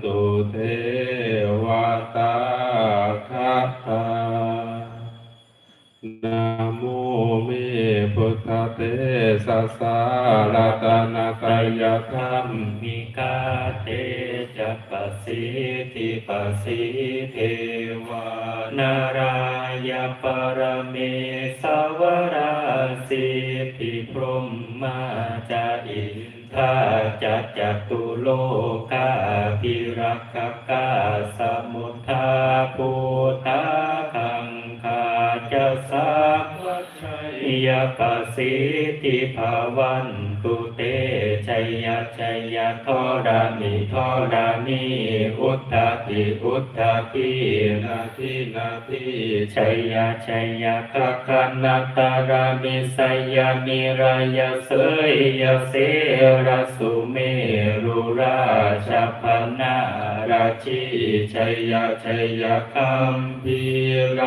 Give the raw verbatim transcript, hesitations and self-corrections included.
tu devatā gatā. Namo me buddhatejasā ratanattayadhammikā, tejapasiddhi pasīdevā narāya paramesavarā siddhi brahmā ca indā ca catulokābhirakkhakā samuddā bhūtā gaṅgā ca sāva jayapasiddhi bhavantu te. Jaya jaya dharaṇi dharaṇī udadhi udadhī nadi nadī, jaya jaya gaganatalanisaya nirayasūriyasela sumerurājabala narajī, jaya jaya gambhīra